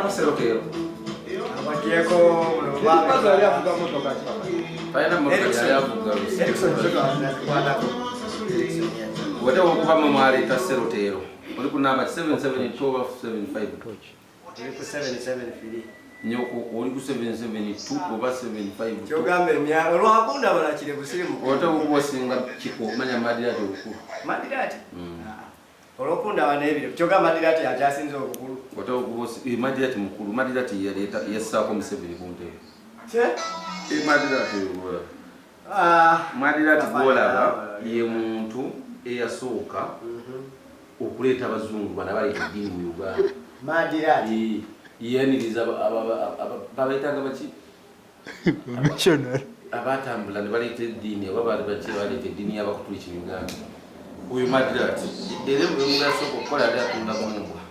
Waleetako Serotero. Abagyeko Mukazi yali avuga motoka ki papa? Talina mmotoka yali avuga. Erickson zoto azikwatako. Erickson yajja. Wate okuva mwe mwaleeta Serotero. Oli ku namba 772 oba 75? Eri ku 773. Nyoko oli ku 772 oba 75? Kyogamba emya olwakunda balakire busirimu. Wate okuba osinga kiko manya Madirati obukulu. Madirati? Olwokundaba n'ebiro kyogamba Madirati akyasinze obukulu. Wate okuba Madirati mukulu. Madirati yaleeta yassaako Museveni ku ntebe. Kye? Madirati oyo. Madirati gw'olaba ye muntu eyasooka okuleeta abazungu bano abaleeta eddiini mu Uganda. Madirati. Yeyaniriza babayitanga baki? Missionary. Abatambula ne baleeta eddiini oba baali baki baleeta eddiini y'Abakatuliki mu Uganda. Oyo Madirati era omulimu gwe yasooka okukola yali atunda mumbwa.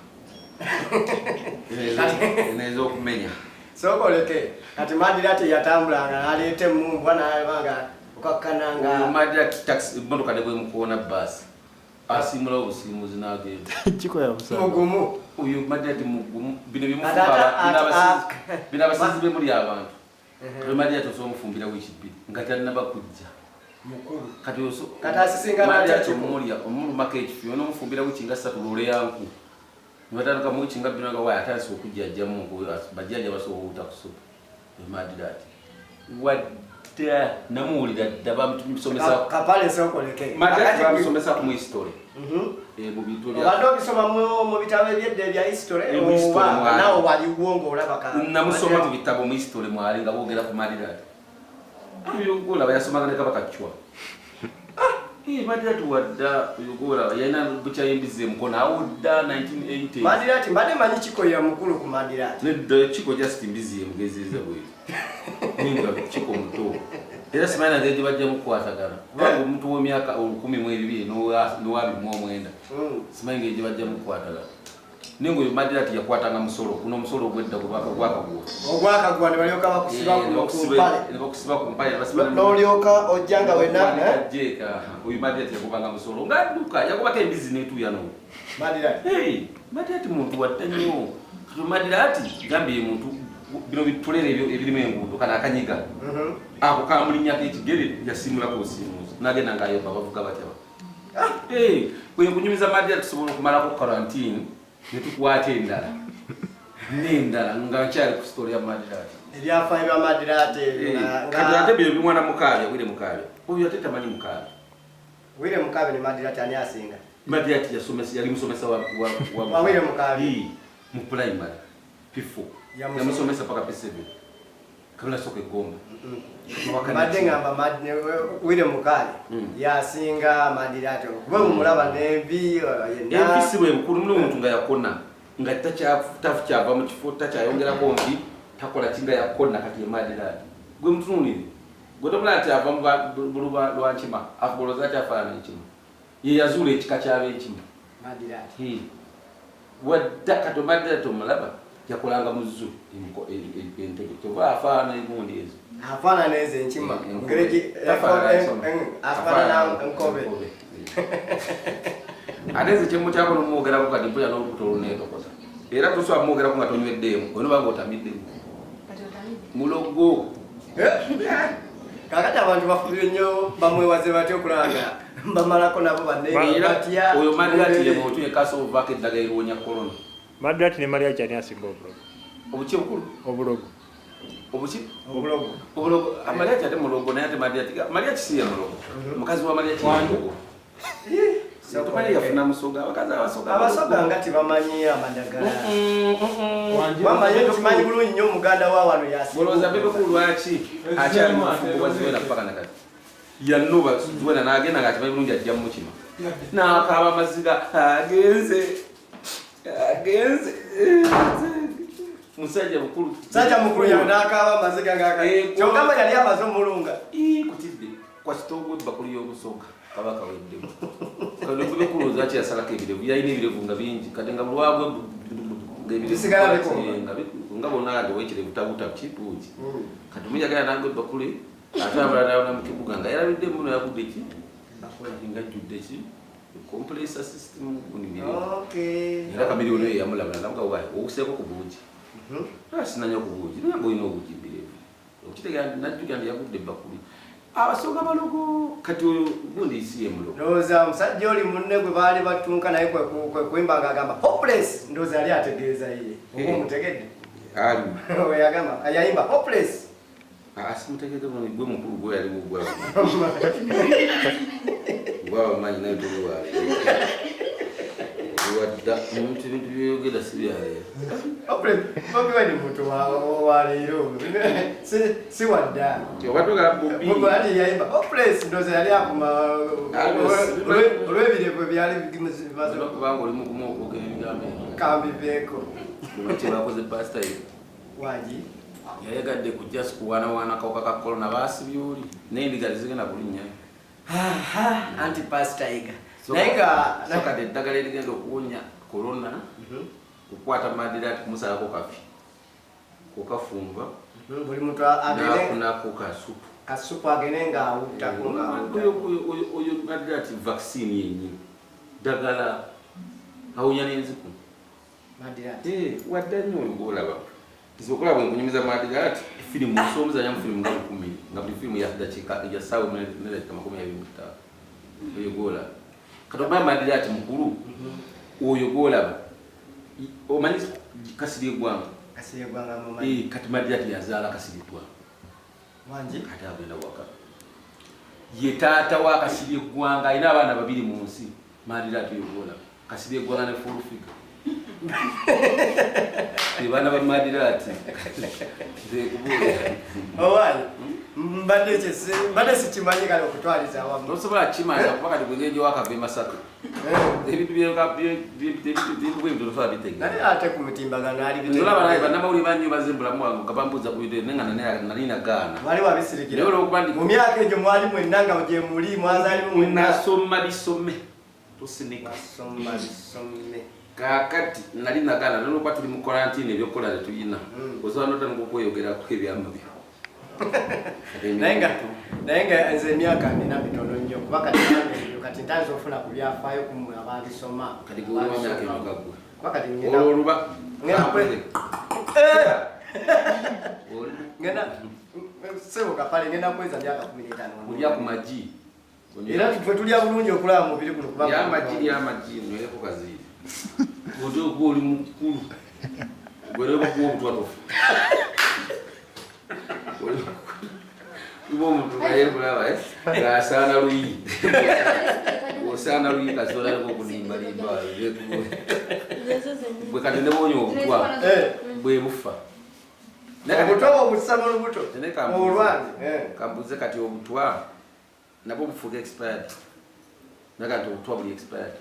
Eno ez'okumenya. Sooka oleke kati Madirati yatambulanga n'aleeta emmumbwa n'abanga okakkana nga Oyo Madirati taxi emmotoka ne bwemukoona bbaasi asiimulawo obusiimuzi n'agenda. Kiko ya busanga. Mugumu. Oyo Madirati mugumu. Bino Ate bimufumba ate bino abasizi be muli abantu. Oyo Madirati osobola omufumbira wiiki bbiri nga tannaba kujja. Mukulu. Kati oso Kati asisinkana atya Madirati Kiko? omulya omulumako ekifi onomufumbira wiiki nga ssatu loole ya nku. Ne batandika mu wiiki nga bbiri nga wayi atandise okujja ajjamu nku bajjajja basobola owuta ku supu. Oyo Madirati. Wadda namuwulira dda bamusomesa Kapale sooka oleke. Madirati bamusomesa ku mu history. Mu bintu bya Obadde obisoma mu bitabo ebyedda ebya history Mu history oba mwali. naawe waliwo ng'olaba ka Namusoma mu bitabo mu history mwali nga boogera ku Madirati. Oyo gw'olaba yasomanga ne Kabaka Chwa. Madirati wadda oyo gw'olaba yalina bukya y'embizzi e Mukono awo dda 1980. Madirati mbadde manyi Kiko ye mukulu ku Madirati. Nedda Kiko just mbizzi ye mugeziza bw'etyo. Ninga Kiko muto. Era simanyi na ngeri gye bajja mukwatagana. Kubanga omuntu w'emyaka olukumi mu ebibiri n'owa biri mu omwenda. Simanyi ngeri gye bajja mukwatagana. Naye ng'oyo Madirati yakwatanga musolo, guno omusolo ogw'edda gwe gwakaguwa. Ogwakaguwa ne balyoka bakusiba ku mpale. Ne bakusiba ku mpale, ne basiba ne N'olyoka ojja nga wenna, Wanika eh? jeeka. Oyo Madirati yagobanga musolo. Ng'adduka, yagobako embizzi n'etuuya n'owo. Madirati. Hey, Madirati muntu wadda nnyo. Kati Madirati gambye ye muntu bino bitulere ebyo ebirimu enguudo kano akanyiga. Ako kamulinnyako ekigere yasiimulako obusiimuuzi. N'agenda ng'ayomba bavuga batya ba. Bwe nkunyumiza Madirati tusobola okumalako quarantine ne tukwata endala. N'endala nga nkyali ku story ya Madirati. Ebyafaayo bya Madirati ebyo nga Kati ate byo bimwana Mukaabya, Wire Mukaabya. Oyo ate tamanyi Mukaabya. Wire Mukaabya ne Madirati ani asinga? Madirati yali musomesa wa Wa Wire Mukaabya. Mu primary P4. Yamusomesa. Yamusomesa paka P7. Kabla soka egomba. Mbadde ngamba Wire Mukaabya yasinga Madirati kuba bw'omulaba n'envi, yenna. Envi si bwe bukulu, mulimu omuntu nga yakona nga takyava mu kifo, takyayongerako nvi, takola ki nga yakona kati ye Madirati. Gwe mutunuulire. Gwe tomulaba nti ava mu buluba lwa nkima, olowooza ati afaanana enkima. Ye yazuula ekika ky'ab'enkima. Madirati. Wadda kati Madirati omulaba yakolanga mu zoo entebe. Kyova afaanana egundi ezo. Afaanana ezo enkima. Enkobe. Ngeri Tafaanana nkima. afaanana Afaanana nkobe. enkobe. Ate nze kye mukyako n'omwogerako kati mpulira n'olubuto oluneetokota. Era tosobola kumwogerako nga tonyweddeemu, olina oba ng'otamiddemu. Kati otamidde? Mulogo. Kaakati abantu bafubye nnyo bamwewaze batya okulaba nga bamalako nabo banne Era batya. oyo Madirati ye muntu yekka asobola okuvaako eddagala eriwonya korona. Madirati ne Mariachi ani asinga obulogo? Obuki obukulu? Obulogo. Obuki? Obulogo. Obulogo. Mariachi ate mulogo naye ate Madirati. Mariachi si ye mulogo. Mukazi wa Mariachi ye mulogo. Tumanyi yafuna musoga, abakazi abasoga. Abasoga nga tebamanyi amadagala. Wamma ye tumanyi bulungi nnyo omuganda wa wano yasinga. Olowooza Bebe Cool lwaki akyali mu bufumbo bwa Zuena paka na kati? Yanoba Zuena n'agenda ng'akimanyi bulungi ajja mukima. N'akaaba amaziga, agenze. Agenze. Musajja mukulu. Musajja mukulu yali n'akaaba amaziga ng'akaaba. Kyokka mba yali amaze omulunga. Ii, kutidde. Kwa kitoogo ebbakuli y'obusoga. Kabaka weddemu. Kati Bebe Cool olowooza lwaki yasalako ebirevu? Yalina ebirevu nga bingi. Kati nga lwagwe nga ebirevu Bisigala bikomba. Nga nga bonna kati ow'ekirevu tabuta ki buugi. Kati omunya agenda n'agwa ebbakuli, ate abalala n'abona mu kibuga nga yalabidde muno yagudde ki? Kati nga ajjudde ki? Compressor system gundi biri. Era Chameleone oyo yamulabula n'amugamba, Waayi, owuseeko ku buugi. Sinanya ku buugi naye ng'olina obuugi birevu okitegeera najjukira nti yagudde ebbakuli abasoga balogo kati oyo gundi si ye mulogo. Ndowooza omusajja oli munne gwe baali batunka naye kwe kuyimba ng'agamba hopeless, ndowooza yali ategeeza ye. Oba omutegedde? Ali. We yagamba yayimba hopeless. Simutegedde bulungi, gwe mukulu gwe yaliwo gwe gwabamanyi naye toliwaleero wadda omuntu ebintu byeyogera si byaleero. Hopeless Bobi Wine muntu wa leero si wadda. Obadde Bobi. Bobi ati yayimba hopeless, ndowooza yali akuma olw'ebirevu byali bimaze kubanga oli mugumu okwogera ebigambo ebyo. Kambiveeko. Kye bakoze pasita ye. Wangi. Yayagadde kujja sikuwaanawaana kawuka ka korona baasibye oli n'endiga tezigenda kulinnyayo. Anti pasita Yiga. Naye nga kati eddagala erigenda okuwonya korona kukwata Madirati kumusalako kafi kukafumba buli muntu agende n'afunako kasupu. Kasupu agende ng'awuttako ng'awutta. Oyo Madirati vaccine yennyini ddagala awonya n'enziku. Madirati. Wadda nnyo oyo gw'olaba. Nze okulaba bwe nkunyumiza Madirati firimu osomuzanya mu firimu nga 1000 nga buli firimu ya dakiika ya ssaawa emu ne dakiika 25. Oyo gw'olaba. Kati omanyi Madirati mukulu oyo gw'olaba omanyi Kasirye Ggwanga. Kasirye Ggwanga mumanyi. Kati Madirati yazaala Kasirye Ggwanga. Wangi? Kati agenda waka. Ye taata wa Kasirye Ggwanga alina abaana babiri mu nsi. Madirati oyo gw'olaba. Kasirye Ggwanga ne Full Figure. Abaana ba Madirati. Owaye, mbadde sikimanyi kale okutwaliza awamu. Tosobola kukimanya kuba kati gwe ng'egyo wakava e Masaka. Ebintu bye bitegeera. Naye ate ku mitimbagano ali bitegeera. Olaba naye bannamawulire bangi bazze mu bulamu bwange nga bambuuza ku bintu naye nga nali nagaana. Wali wabisirikira. Naye olw'okuba ndi Mu myaka egyo mwali mwenna nga gye muli mwazaalimu mwenna. Nasoma bisome. Tusinika. Nasoma bisome. Kaakati nali nagaana naye olw'okuba tuli mu quarantine ebyokukola tetulina. Osobola n'otandika okweyogerako ebyama byo. Naye nga nze emyaka nina mitono nnyo kuba kati nange kati ntandise okufuna ku byafaayo ku mmwe abaabisoma. Kati gwe oli wa myaka emeka ggwe? Kuba kati ngenda Olwo oluba ngenda kwe- Oli Ngenda ssebo Kapale ngenda kweza myaka 15. Olya ku magi. Era ffe tulya bulungi okulaba mubiri guno kuba Lya amagi, lya amagi, nywereko kaziiri. Ate gwe oli mukulu. Gwe rero bakuwa obutwa tofa. Uba omuntu naye kulaba, ng'asaana luyi. Osaana luyi kasobola nako okulimbalimba. Bwe kati ne bw'onywa obutwa, bwe bufa. Obutwa obussa mu lubuto. Naye kambuuze. Olwange, Kambuuze kati obutwa nabwo bufuuka expired. Naga nti obutwa buli expired.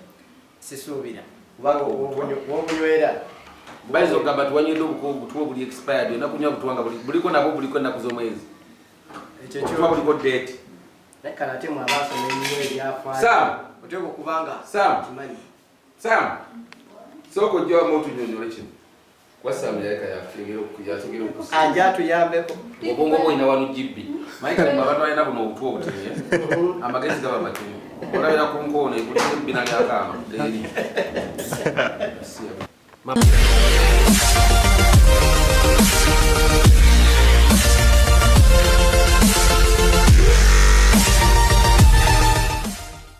Sisuubira. Kubanga obunywera. Bayinza okugamba nti wanywedde obutwa obuli expired, olina kunywa butwa nga buliko nabwo buliko ennaku z'omwezi. Ekyo Obutwa buliko date. Naye kale ate mwe abaasoma ennyo ebyafaayo. Sam. Oteekwa okuba nga Sam. okimanyi. Sam. Sooka ojje wamu otunnyonnyole kino. Kuba Sam yaleka yategera okusiba. Ajje atuyambeko. Obwongo bwo olina wano GB. Manyi kati mwe abantu balina buno obutwa obutini, amagezi gaba matono. Olabira ku nkoona ekuliko ebbina ly'akaama. Eri. Mama.